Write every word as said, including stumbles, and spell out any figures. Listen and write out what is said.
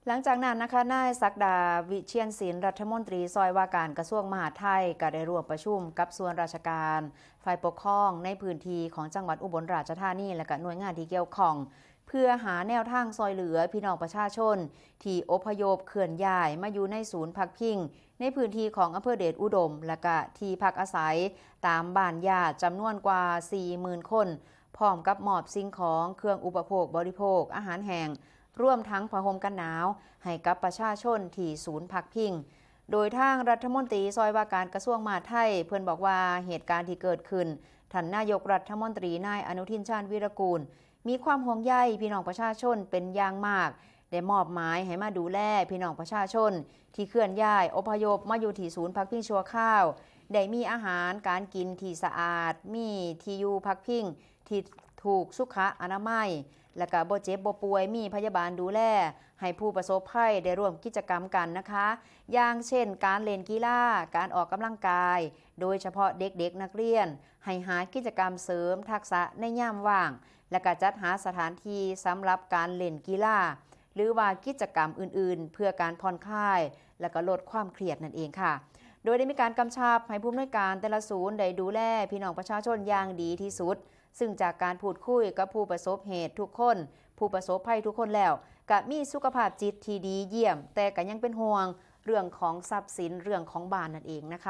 หลังจากนั้นนะคะ นายศักดา วิเชียรศิลป์ รัฐมนตรีช่วยว่าการกระทรวงมหาดไทย ก็ได้ร่วมประชุมกับส่วนราชการฝ่ายปกครองในพื้นที่ของจังหวัดอุบลราชธานี และก็หน่วยงานที่เกี่ยวข้อง เพื่อหาแนวทางช่วยเหลือพี่น้องประชาชน ที่อพยพเคลื่อนย้ายมาอยู่ในศูนย์พักพิง ในพื้นที่ของอำเภอเดชอุดม และก็ที่พักอาศัยตามบ้านญาติจำนวนกว่า สี่หมื่น คน พร้อมกับมอบสิ่งของเครื่องอุปโภคบริโภค อาหารแห้ง รวมทั้งผ้าห่มกันหนาว ให้กับประชาชนที่ศูนย์พักพิง โดยทางรัฐมนตรีช่วยว่าการกระทรวงมหาดไทย เพิ่นบอกว่าเหตุการณ์ที่เกิดขึ้น ท่านนายกรัฐมนตรีนายอนุทิน ชาญวีรกูล มีความห่วงใยพี่น้องประชาชนเป็นอย่างมาก ได้มอบหมายให้มาดูแลพี่น้องประชาชน ที่เคลื่อนย้ายอพยพมาอยู่ที่ศูนย์พักพิงชั่วคราว ได้มีอาหารการกินที่สะอาด มีที่อยู่พักพิงที่ถูกสุขอนามัย และก็บ่เจ็บบ่ป่วย มีพยาบาลดูแล ให้ผู้ประสบภัยได้ร่วมกิจกรรมกันนะคะ อย่างเช่นการเล่นกีฬา การออกกำลังกาย โดยเฉพาะเด็กๆนักเรียน ให้หากิจกรรมเสริมทักษะในยามว่าง และก็จัดหาสถานที่สำหรับการเล่นกีฬา หรือว่ากิจกรรมอื่นๆ เพื่อการผ่อนคลาย และก็ลดความเครียดนั่นเองค่ะ โดยได้มีการกำชับให้ผู้อำนวยการแต่ละศูนย์ได้ดูแลพี่น้องประชาชนอย่างดีที่สุด ซึ่งจากการพูดคุยกับผู้ประสบเหตุทุกคน ผู้ประสบภัยทุกคนแล้ว ก็มีสุขภาพจิตที่ดีเยี่ยม แต่ก็ยังเป็นห่วงเรื่องของทรัพย์สิน เรื่องของบ้านนั่นเองนะคะ